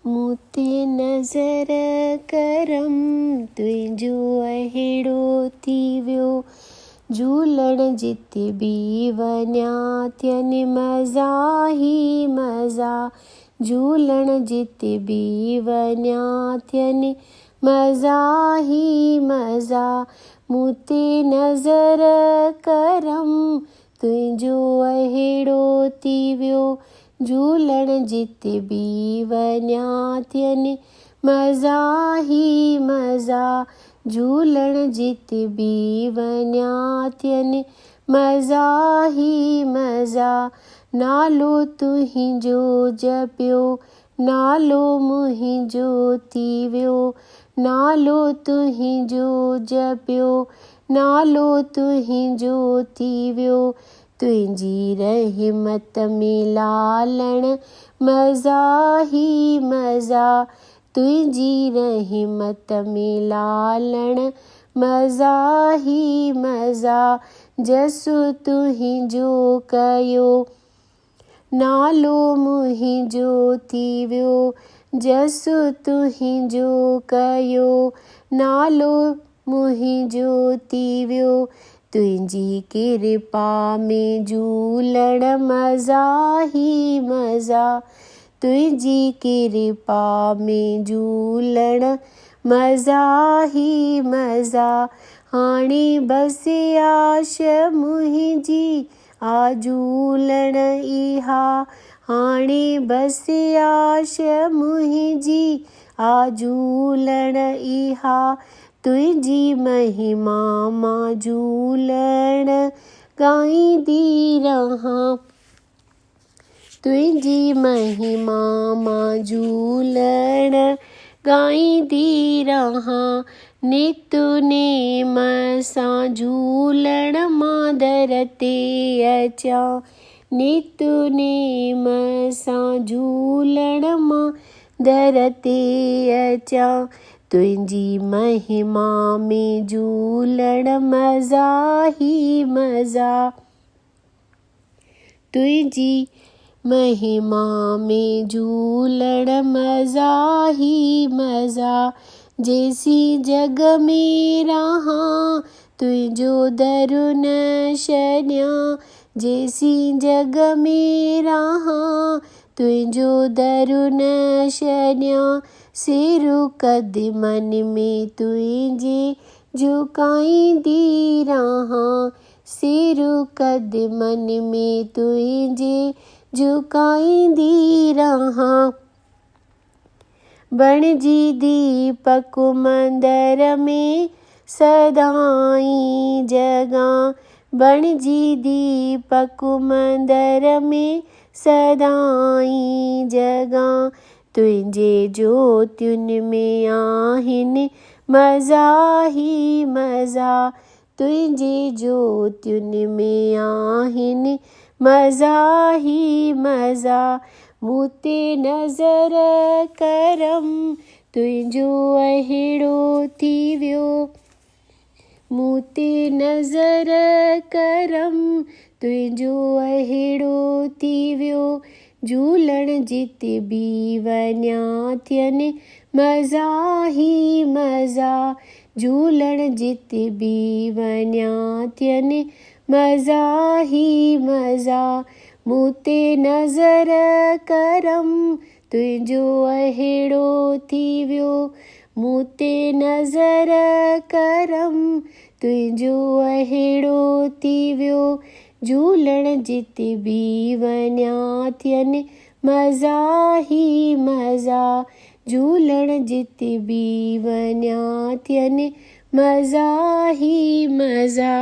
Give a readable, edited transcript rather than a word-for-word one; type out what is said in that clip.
مون تي نظر ڪرم تنهنجو اهڙو ٿي ويو جهولڻ جتي به وڃان ٿين مزا ئي مزا جهولڻ جتي به وڃان ٿين مزا ئي مزا مون تي نظر ڪرم تنهنجو اهڙو ٿي ويو جهولڻ جتي به وڃان ٿين مزا ئي مزا جهولڻ جتي به وڃان ٿين مزا ئي مزا نالو تنهنجو جپيو نالو منهنجو ٿي ويو نالو تنهنجو جپيو نالو تنهنجو ٿي ويو تنهنجي رحمت ۾ لالڻ مزا ئي مزا تنهنجي رحمت ۾ لالڻ مزا ئي مزا جس تنهنجو ڪيو نالو منهنجو ٿي ويو جس تنهنجو ڪيو نالو منهنجو ٿي ويو تنهنجي ڪرپا ۾ جهولڻ مزا ئي مزا تنهنجي ڪرپا ۾ جهولڻ مزا ئي مزا هاڻي بس آش منهنجي آ جهولڻ اها هاڻي بس آش منهنجي آ جهولڻ اها تنهنجي مهما مان جهولڻ ڳائيندي رهان تنهنجي مهما مان جهولڻ ڳائيندي رهان نت نيم سان جهولڻ مان در تي اچان نت نيم سان جهولڻ مان در تي اچان تنهنجي مهما ۾ جهولڻ مزا ئي مزا تنهنجي مهما ۾ جهولڻ مزا ئي مزا جيسين جڳ ۾ رهان تنهنجو در نه ڇڏيان جيسين جڳ ۾ رهان تنهنجو در نه ڇڏيان سر قدمن ۾ تنهنجي جهڪائيندي رهان سر قدمن ۾ تنهنجي جهڪائيندي رهان. بڻجي ديپڪ مندر ۾ سدائين جڳان بڻجي ديپڪ مندر ۾ سدائين جڳان تنهنجي جوتين ۾ آهن مزا ئي مزا تنهنجي جوتين ۾ آهن مزا ئي مزا مون تي نظر ڪرم تنهنجو اهڙو ٿي ويو مون تي نظر ڪرم تنهنجو اهڙو ٿي ويو جهولڻ جتي به وڃان ٿين مزا ئي مزا جهولڻ جتي به وڃان ٿين مزا ئي مزا مون تي نظر ڪرم تنهنجو اهڙو ٿي ويو مون تي نظر ڪرم تنهنجو اهڙو ٿي ويو جهولڻ جتي به وڃان ٿين مزا ئي مزا جهولڻ جتي به وڃان ٿين مزا ئي مزا.